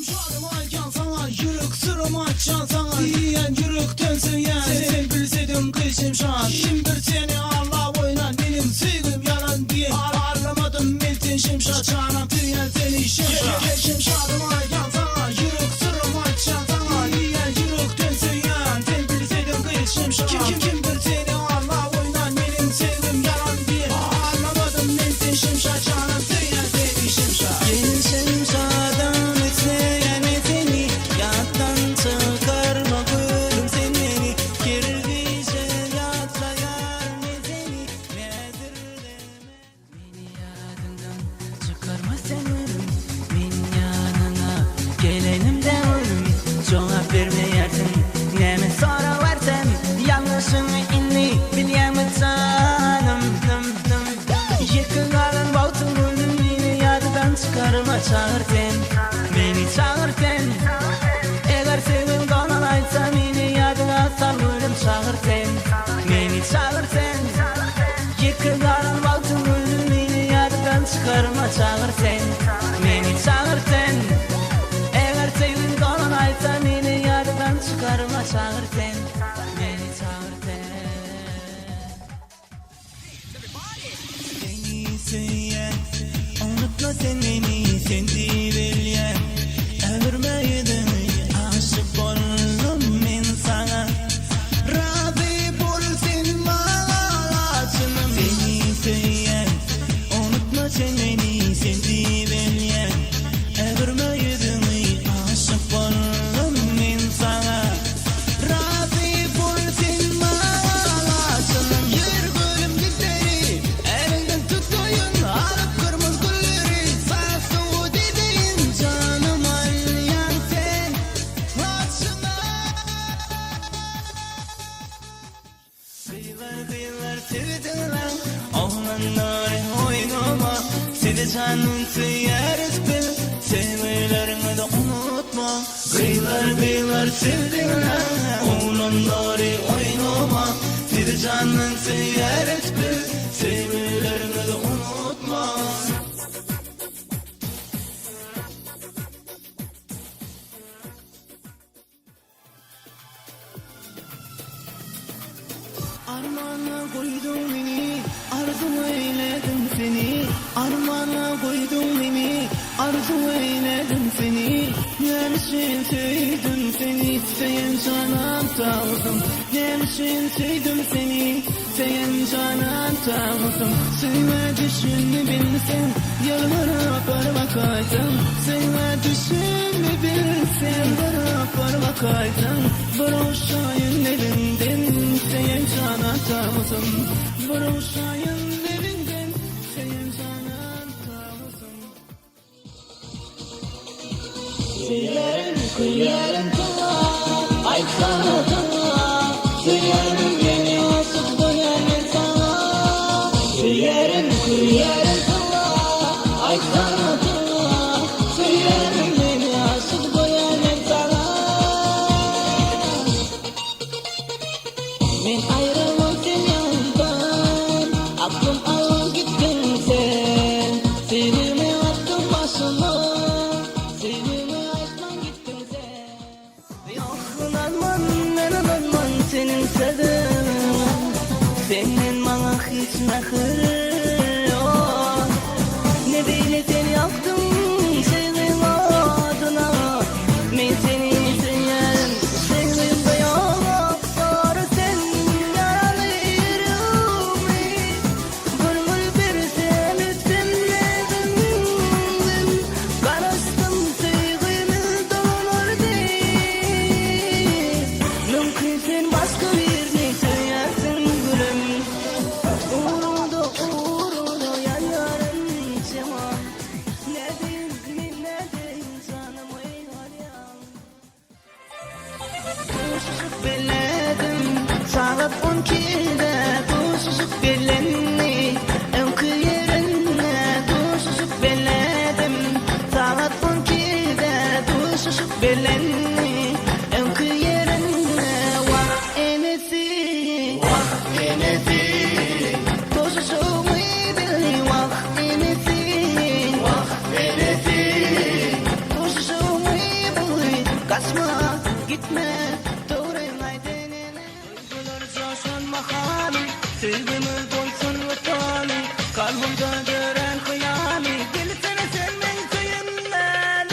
Şemşadym aýdýan saňa ýürek syrym açýan saňa Diýýän ýürekden söýýän Sen bilsediň gyz Şemşat Kimdir seni aldap oýnan Meniň söýgim ýalan diýen Arlamadym men sen Şemşat janam söýýän seni Şemşat Şemşadym aýdýan saňa ýürek syrym açýan saňa Diýýän ýürekden söýýän Sen bilsediň gyz Şemşat Kimdir seni aldap oýnan Meniň söýgim ýalan diýen Arlamadym men sen Şemşat janam söýýän seni Şemşat. Gelin Şemşadam isleýän men seni Ýatdan çykarma gülüm sen meni Her gije ýatlaýaryn men seni Näzirleme Meni ýadyňdan çykarma sen gülüm Men ýanyňa gelenimde gülüm Jogap bermeýärsiň näme sorag bersem Ýalňyşyňy indi bilýäňmi janym Ýeke galan wagtyň gülüm Meni ýadydan çykarma çagyr sen Meni çagyr sen Eger söýgüň dolan aýtsa Meni ýadyňa sal gülüm çagyr sen Meni çagyr sen Ýeke galan wagtyň gülüm Meni ýadydan çykarma çagyr sen Meni çagyr sen Eger söýgüň dolan aýtsa Meni ýadydan çykarma çagyr sen Meni çagyr sen. Seni söýýän, unutma sen meni, sen diýip bilýän, Öwürme ýüzüňi, aşyk boldum men saňa, Razy bol sen maňa laçynym. Seni söýýän, unutma sen meni, sen diýip bilýän, Öwürme ýüzüňi, aşyk boldum men saňa. Razy bol sen maňa laçynym. Ýör gülüm gideli, eliňden tutaýyn, alyp gyrmyz gülleri, saňa sowgat edeýin, janym alýaň sen laçynym. Gyzlar gyzlar sizi diňläň Oglanlary oýnama Sizi jandan söýýäris biz Söýgüleriňizi unutma Gyzlar gyzlar sizi diňläň Oglanlary oýnama Sizi jandan söýýäris biz Söýgüleriňizi unutma. Armana goýduň meni, arzuw eýledim seni, Armana goýduň meni, arzuw eýledim seni, Näme üçin söýdüm seni, söýen janam tagzym, Näme üçin söýdüm seni, söýen janam tagzym, Söýgä düşündi bilseň, ýalbaryp bir bakaýsaň, Söýgä düşündi bilseň, ýalbaryp bir bakaýsaň, Bir ogşaýyn eliňden, söýen jana tagzym, Bir ogşaýyn eliňden, söýen jana tagzym. Söýerin, köýerin saňa, aýtsana saňa, Söýerin meni aşyk bolýan men saňa. Söýerin, köýerin saňa, aýtsana saňa, Söýerin meni aşyk bolýan men saňa. Men aýrylmam sen ýanymdan, Aklym alyp gitdiň sen. Söýgümi atdym başyma, Söýgümi aýtman gitdiň sen. Ýok ynanman men ynanman seniň sözüňe, Senden maňa hiç mähir ýok. Ne beýle sen ýakdyň söýgiň odyna, Men seni söýýärin, söýgimde ýok Bary sen ýaraly ýüregimi Bir gül bersem etsem näzimden Garaşdym söýgimiz dolanar diýip Mümkin sen başga birini söýersiň gülüm Ugrunda ugrunda ýanýaryn şema Nädeýin men nädeýin janymy alýaň. Duşuşyk belledim sagat on ikide Duşuşyk bellendi öňki ýerinde Duşuşyk belledim sagat on ikide Duşuşyk bellendi öňki ýerinde Wah enesi Wah enesi Duşuşygymy bildi Wah enesi Wah enesi Duşuşygymy. etme Dogryňy aýt eneme Duýgular joşan mahaly Söýgimiz bolsun wepaly Kalbymda dörän hyýaly Bilsene sen meň söýen läläm.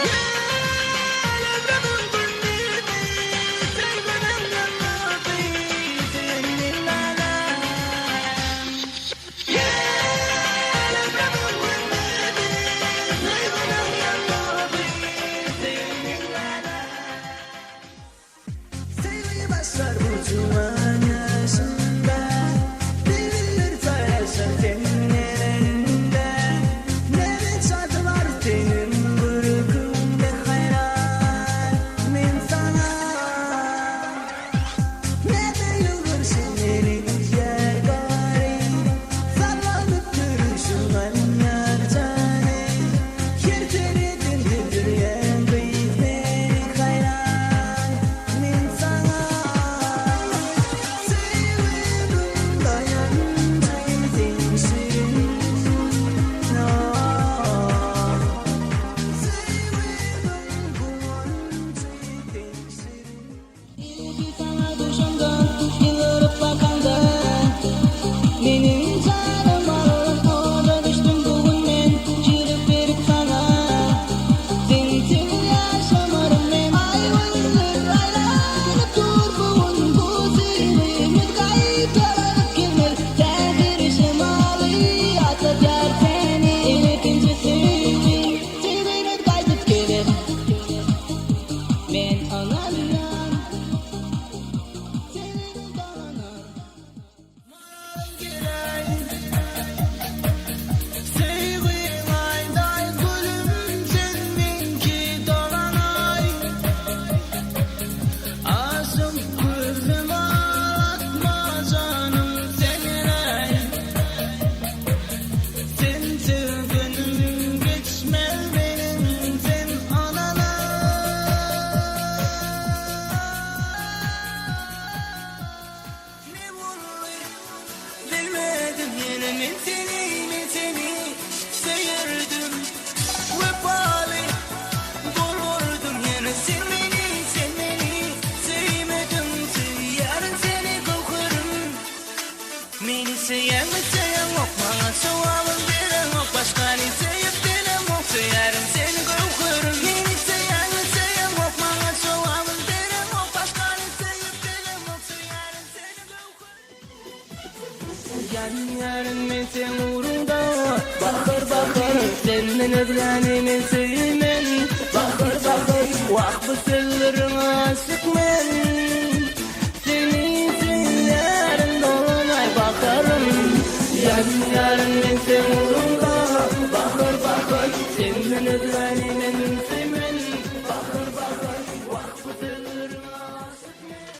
Gel ömrümiň gündizi Söýgüniň ýyldyzy Söýen läläm. Gel ömrümiň gündizi Söýgüniň ýyldyzy Söýen läläm. Söýgi başlar bu juwan ýaşyňda, Bilbiller saýraşar seň elinde. Näme jady bar seniň görküňde haýran men saňa. Näme ýylgyrşyň meni üzýär garyp, Sallanyp ýörüşiň alýar jany. Her sereden güldürýän gyz meni haýran men saňa. Söýgümiň daýanjy sen şirin ah. Söýgümiň guwanjy sen şirin. Ilki saňa duşamda, ýylgyryp bakaňda, Meniň janym alyp oda düşdüm bu gün men, Ýürek berip saňa, Sensiz ýaşamaryn men. Aý günler aýlanyp dur bu gün, Bu söýgimiz gaýtalanyp gelmez, Täsir şemaly ýatladýar seni, Ilkinji söýgi, söýgimiz gaýdyp geler. Men ynanýan, söýgimiz dolanar. Maral geleý, söýgiň aýdaý gülüm sen meňki dolanaý. Aşyk gözüm ağlatma janym sen eräý. Sensiz günüm geçmez meniň sen anana. Ne boldy bilmedim ýene men seni men seni söýerdim wepaly bolardym ýene sen meni sen meni söýmediň söýýärin seni göwherim. Meni söýeňmi söýeňok maňa jogabyň bereňok başgany söýüp bilemok söýärin seni göwherim. Meni söýeňmi söýeňok maňa jogabyň bereňok başgany söýüp bilemok söýärin seni göwherim. Ýanýaryn men seň ugruňda Bahar bahar senden özgäni men söýmen Bahar bahar wah bu sözleriňe aşyk men Seni söýýärin dolanaý baharym Ýanýaryn men seň ugruňda Bahar bahar senden özgäni.